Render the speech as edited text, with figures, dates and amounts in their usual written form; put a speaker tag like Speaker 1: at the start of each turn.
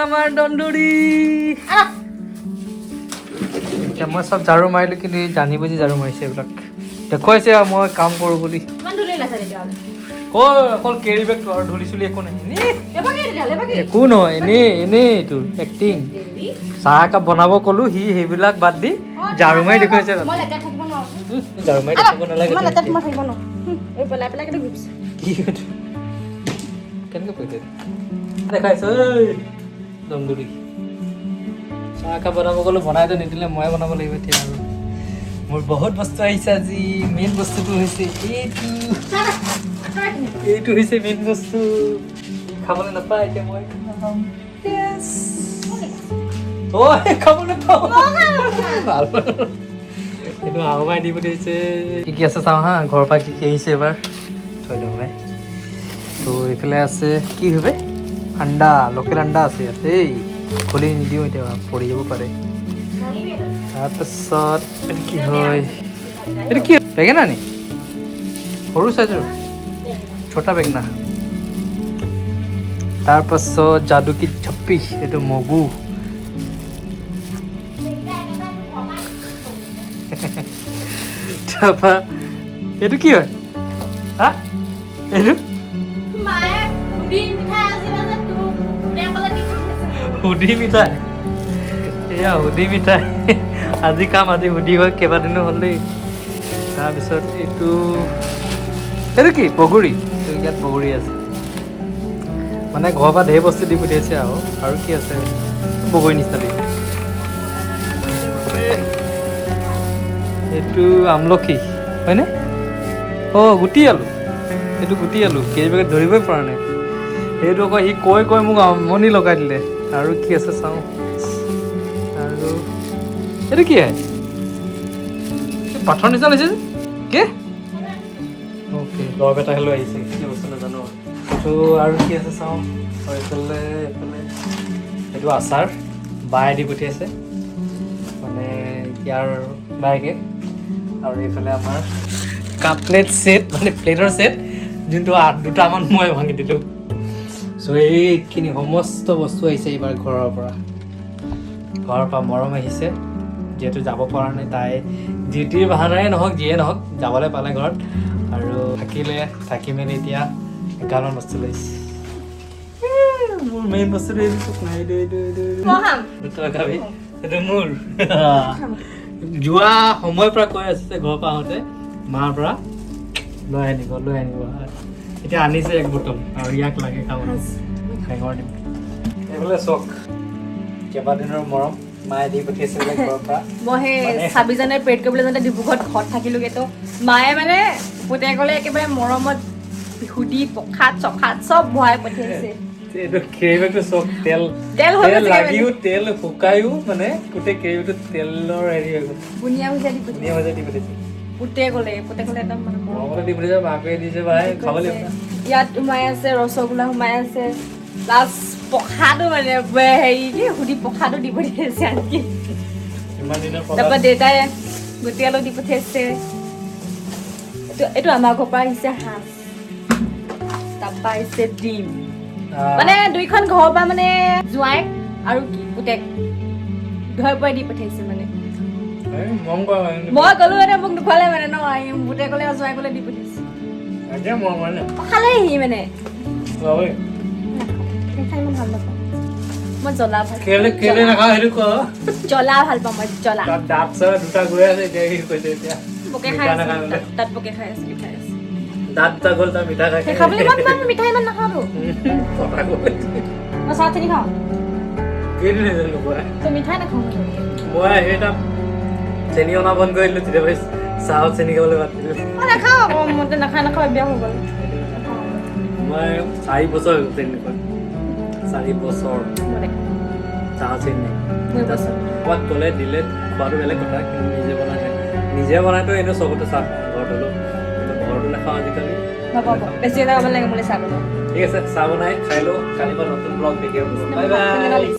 Speaker 1: আমাৰ দন্দুৰি। এতিয়া মই চব ঝাৰু মাৰিলোঁ, কিন্তু ই জানি বুজি ঝাৰু মাৰিছে। এইবিলাক দেখুৱাইছে আৰু মই কাম কৰোঁ বুলি।
Speaker 2: ইমান ধূলি ওলাইছে তেতিয়াহ'লে।
Speaker 1: ক অকল কেৰি বেগটো আৰু ধূলি চুলি একো নাই, এনেই।
Speaker 2: এবাৰ তেতিয়াহ'লে এবাৰ।
Speaker 1: একো নহয়, এনেই এনেই এইটো এক্টিং। চাহ একাপ বনাব ক'লো, সি সেইবিলাক বাদ দি ঝাৰু মাৰি দেখুৱাইছে তাত।
Speaker 2: মই লেতেৰা থাকিব নোৱাৰো।
Speaker 1: ঝাৰু মাৰি দেখুৱাব নালাগে।
Speaker 2: মই লেতেৰাত মই থাকিব নোৱাৰো। এই পেলাই পেলাই কেনে ঘূৰিছে।
Speaker 1: কি এইটো? কেনেকৈ পৰিলে দেখাইছ? ঐ দন্দুৰি, চাহ একাপ বনাব ক'লো, বনাইতো নিদিলে, ময়ে বনাব লাগিব এতিয়া। আৰু মোৰ বহুত বস্তু আহিছে আজি। মেইন বস্তুটো হৈছে এইটো। এইটো হৈছে মেইন বস্তু। ই খাবলৈ নাপায়, এতিয়া মই খাম। Yes. ঐ, খাবলৈ পাওঁ ভাল। এইটো আহোমাই দি পঠিয়াইছে। কি কি আছে চাওঁ হা, ঘৰৰ পৰা কি কি আহিছে এবাৰ থৈ দিওঁ ভাই। তো এইফালে আছে কি হবে, আণ্ডা, লোকেল আণ্ডা আছে ইয়াত। এই খুলি নিদিওঁ এতিয়া, পৰি যাব পাৰে। তাৰপাছত এইটো কি হয়? এইটো কি, বেঙেনা নি? সৰু চাইজৰ ছোটা বেঙেনা। তাৰপাছত যাদু কি ঝপ্পি, এইটো মগু। তাৰপা এইটো কি হয়? হা, এইটো
Speaker 2: মায়ে সুধি মিঠাই আছিলে যে তোক পুতেকলে দি পঠিয়াইছে।
Speaker 1: সুধি মিঠাই। এয়া সুধি মিঠাই আজি খাম। আজি সুধি হৈ কেইবাদিনো হ'ল দেই। তাৰপিছত এইটো কি, বগৰী। এইটো ইয়াত বগৰী আছে। মানে ঘৰৰ পৰা ঢেৰ বস্তু দি পঠিয়াইছে। আৰু কি আছে? বগৰী নিচিনা লাগিছে। এইটো আমলখি হয়নে? অঁ, গুটি আলু। এইটো গুটি আলু, কেৰি বেগত ধৰিবই পৰা নাই। সেইটো আকৌ সি কৈ কৈ মোক আমনি লগাই দিলে। আৰু কি আছে চাওঁ। আৰু এইটো কি হয়? এই পাথৰ নিচিনা লাগিছে যে কি? অ'কে, দৰৱ এটা লৈ আহিছে, কি বস্তু নাজানো। ত' আৰু কি আছে চাওঁ। আৰু এইফালে এইটো আচাৰ বায়ে দি পঠিয়াইছে, মানে ইয়াৰ বায়েকে। আৰু এইফালে আমাৰ কাপ প্লেট ছেট, মানে প্লেটৰ ছেট, যোনটো দুটামান মই ভাঙি দিলোঁ। চ' এইখিনি সমস্ত বস্তু আহিছে এইবাৰ ঘৰৰ পৰা। ঘৰৰ পৰা মৰম আহিছে। যিহেতু যাব পৰা নাই তাই, ডিউটিৰ বাহানাৰে নহওক, যিয়ে নহওক, যাবলৈ পালে ঘৰত আৰু থাকিলে, থাকি মেলি এতিয়া এগালমান বস্তু লৈছে। মোৰ মেইন বস্তুটো এইটো নাই, এইটো এইটো এইটো এইটো।
Speaker 2: মই খাম।
Speaker 1: তই খাবি? সেইটো মোৰ যোৱা সময়ৰ পৰা কৈ আছে, ঘৰৰ পৰা আহোঁতে মাৰ পৰা লৈ আনিব, লৈ আনিব। এতিয়া আনিছে এক বটল আৰু ইয়াক লাগে খাবলৈ, টেঙৰ দিম। এইফালে চাওক, কেইবাদিনৰ মৰম মায়ে দি পঠিয়াইছে বোলে ঘৰৰ পৰা।
Speaker 2: মই সেই 26 জানুৱাৰী পেৰেড কৰিবলৈ যাওঁতে ডিব্ৰুগড়ত ঘৰত থাকিলোগৈ। তো মায়ে মানে পুতেকলে একেবাৰে মৰমত সুধি প্ৰসাদ চখাদ চব ভৰাই পঠিয়াইছে।
Speaker 1: এইটো কেৰি বেগটো চাওক, তেল
Speaker 2: তেল হৈ
Speaker 1: তেল
Speaker 2: গৈছে।
Speaker 1: লাগিও, তেল শুকায়ো, মানে গোটেই কেৰি বেগটো তেলৰ হেৰি হৈ গ'ল।
Speaker 2: বুনিয়া ভুজিয়া দি পঠিয়াইছে।
Speaker 1: ধুনীয়া ভজা দি পঠিয়াইছে।
Speaker 2: পুতেকলে একদম মানে মৰম।
Speaker 1: মৰমতে দি পঠিয়াইছে, মাকে দিছে, ভাই খাব লাগিব না।
Speaker 2: ইয়াত সোমাই আছে ৰসগোল্লা, সোমাই আছে প্লাছ প্ৰসাদো, মানে হেৰি কি সুধি প্ৰসাদো দি পঠিয়াইছে আনকি।
Speaker 1: ইমান দিনৰ
Speaker 2: তাৰপৰা
Speaker 1: প্ৰসাদ।
Speaker 2: দেউতাই গুটি আলু দি পঠিয়াইছে। এইটো আমাৰ ঘৰৰ পৰা আহিছে হাঁহ, তাৰপৰা আহিছে ডিম। মানে দুইখন ঘৰৰ পৰা, মানে জোঁৱাইক আৰু কি পুতেক ঘৰৰ পৰাই দি পঠিয়াইছে মানে।
Speaker 1: এই, মৰম কৰা মানুহ।
Speaker 2: মই গ'লো মানে মোক নোখোৱালে মানে ন, পুতেকলে আৰু জোঁৱাইকলে দি পঠিয়াইছে।
Speaker 1: তাকে মৰম হয় নে?
Speaker 2: খালেহি মানে।
Speaker 1: খুৱাবই।
Speaker 2: খাই ইমান ভাল নাপাওঁ মই, জ্বলা ভাল।
Speaker 1: কেলে কেলে নাখাওঁ সেইটো ক।
Speaker 2: জ্বলা ভাল পাওঁ মই, জ্বলা।
Speaker 1: তাত দাঁত চাত দুটা গৈ আছে, এতিয়া কি কৈছে এতিয়া?
Speaker 2: পোকে খাই
Speaker 1: মিঠা
Speaker 2: আছে।
Speaker 1: নাখায় বোলে।
Speaker 2: তাত পোকে খাই আছে, মিঠাই আছে।
Speaker 1: দাঁত দুটা গ'ল, তাৰ মিঠা খাই।
Speaker 2: সেই খাবলৈ মই ইমান মিঠাই ইমান নাখাওঁতো।
Speaker 1: কথা গ'ল।
Speaker 2: মই চাহ চেনি খাওঁ।
Speaker 1: কেইদিন হৈছে নোখোৱা?
Speaker 2: তো মিঠাই নাখাওঁ মই।
Speaker 1: মই আহি তাত চেনি অনা বন্ধ কৰি দিলোঁ, তেতিয়া চাহত চেনি খাবলৈ বাদ দিলোঁ।
Speaker 2: মই নাখাওঁ আকৌ, মইতো নাখাই নাখাওঁ অভ্যাস হৈ গ'ল।
Speaker 1: মই 4 বছৰ হৈ গ'ল চেনি নোখোৱা, 4 বছৰ। চাহ চেনি নাই।
Speaker 2: দুই বছৰ।
Speaker 1: ক'ৰবাত গ'লে দিলে খোৱাটো বেলেগ কথা, কিন্তু নিজে বনাই খাই, নিজে বনাইতো এনেও চবতে চাহ খাওঁ ঘৰত হ'লেও, কিন্তু ঘৰতো নাখাওঁ আজিকালি।
Speaker 2: নক'ব বেছি এটা ক'ব লাগে মোলৈ চাহ বনাওঁ।
Speaker 1: ঠিক আছে, চাহ বনাই খাই লওঁ। কালিৰ পৰা নতুন ব্লগ দেখিব। Bye bye.